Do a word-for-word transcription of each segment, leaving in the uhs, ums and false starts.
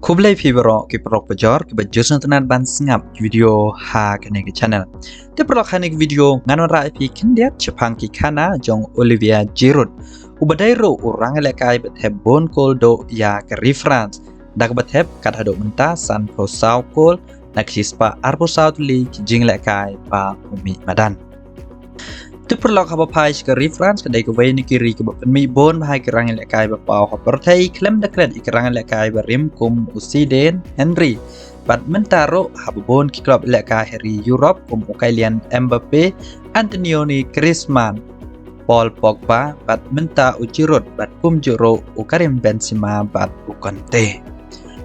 Khublei phi baroh ki paralok bajor kiba ju sngewtynnat ban sngap video ha kane ka channel. Te paralok, ha kane ka video ngan wanrah ïa phi khyndiat shaphang ki khana jong Olivier Giroud, uba dei ruh u rangïalehkai ba thep bun kol duh ïa ka ri France, da kaba thep kat haduh mynta sanphew saw kol na ka shispah arphew saw tylli ki jinglehkai ba u mih madan. Te paralok, haba phai sha ka ri France, ka dei kawei na ki ri kaba pynmih bun bha ïa ki rangïalehkai ba paw ha pyrthei, khlem da klet ïa ki rangïalehkai barim kum u Zidane, Henry. Bad mynta ruh haba bun ki klub ïalehkai ha ri Europe kum u Kylian Mbappe, Antonio Griezmann, Paul Pogba, bad mynta u Giroud, bad kumjuh ruh u Karim Benzema bad u Kanté.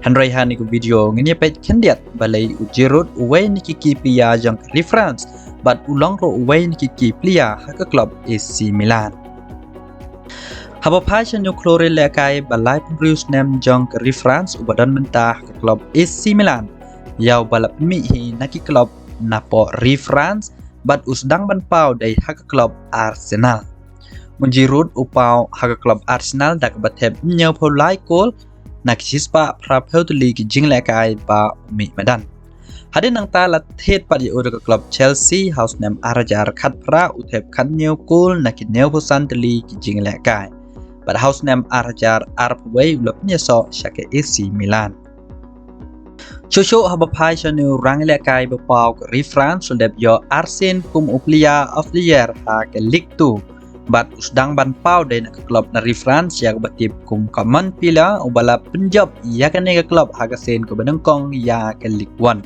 Hynrei ha kane ka video ngin ïa peit khyndiat balei u Giroud, uwei na ki key player jong ka ri France, bad u long ruh uwei na ki key player ha ka klub A C Milan. Haba phai sha une u khlur ïalehkai ba laiphew hynriew snem jong ka ri France uba don mynta ha ka klub A C Milan, ïa uba la pynmih hi na ki klub napoh ri France, bad u sdang ban paw dei ha ka klub Arsenal. U Giroud u paw ha ka klub Arsenal da kaba thep hynñiewphew lai kol na ka shispah phraphew tylli ki jinglehkai ba u mih madan. Hadien nangta la thied pat ïa u da ka klub Chelsea, ha u snem ar hajar khatphra u thep khathynñiew kol na ki hynñiewphew san tylli ki jinglehkai. Bad ha u snem ar hajar arphew wei u la pynïasoh sha ka A C Milan. Shuh shuh haba phai sha une u rangïalehkai ba paw ka ri France, u la dep ïoh arsien kum u Player of the Year ha ka Ligue two. Bad u sdang ban paw dei na ka klub na ri France ïa kaba tip kum ka Montpellier, uba la pynjop ïa kane ka klub ha ka sien kaba nyngkong ïa ka Ligue one.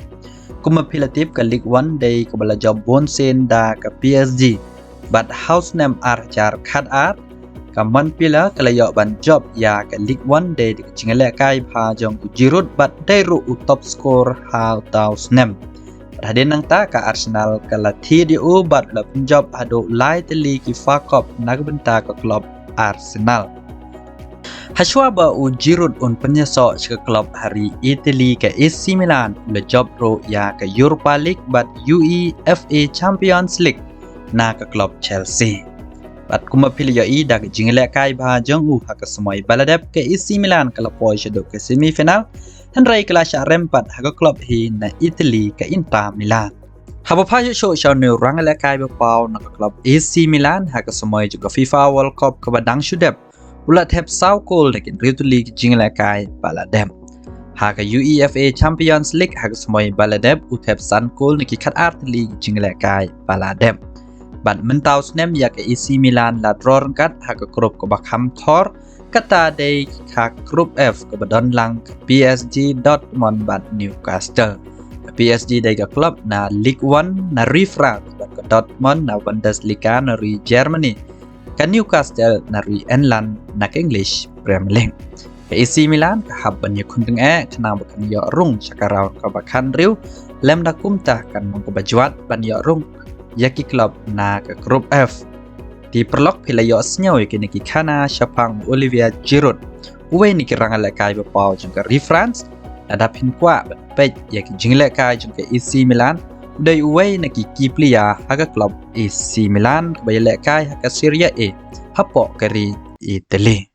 Kumba phi la tip, ka Ligue one dei kaba la jop bun sien da ka P S G. Bad ha u snem ar hajar khatar, ka Montpellier ka la ïoh ban jop ïa ka Ligue one dei da ka jingïalehkai bha jong u Giroud bad dei ruh u top scorer ha uta u snem. Bad hadien nangta ka Arsenal ka la thied ïa u bad la pynjop haduh lai tylli ki F A Cup na ka bynta ka klub Arsenal. Hashwa ba u Giroud un pynïasoh sha ka klub ha ri Italy ka A C Milan, u la jop ruh ïa ka Europa League bad UEFA Champions League na ka klub Chelsea. Bad kumba phi la ïohi da ka jingïalehkai bha jong u, ha ka samoi ba la dep ka A C Milan ka la poi shaduh ka semi final, hynrei ka la shah rem pat ha ka klub hi na Italy ka Inter Milan. Haba phai shuh shuh sha une u rangïalehkai ba paw na ka klub A C Milan, ha ka samoi jong ka FIFA World Cup kaba dang shu dep, u la thep saw kol na ki hynriew tylli ki jinglehkai ba la dep. Ha ka UEFA Champions League, ha ka samoi ba la dep, u thep san kol na ki khatar tylli ki jinglehkai ba la dep. Bad mynta u snem ïa ka A C Milan la draw ryngkat ha ka group kaba kham thor, kata dei ka group F kaba don lang ka P S G, Dortmund bad Newcastle. Ka P S G dei ka klub na Ligue one na ri France, bad ka Dortmund na Bundesliga na ri Germany, ka Newcastle na ri England na ka English Premier League. Ka A C Milan ka hap ban ïakhun tyngeh khnang ba kan ïoh rung sha ka round kaba khathynriew, lymda kumta kan long kaba jwat ban ïoh rung ïa ki klub na ka group F. Te paralok, phi la ïohsngew ïa kine ki khana shaphang Olivier Giroud, uwei na ki rangïalehkai ba paw jong ka ri France. Lada phin kwah ban peit ïa ki jinglehkai jong ka A C Milan, u dei uwei na ki key player ha ka klub A C Milan kaba ïalehkai ha ka Serie A hapoh ka ri Italy.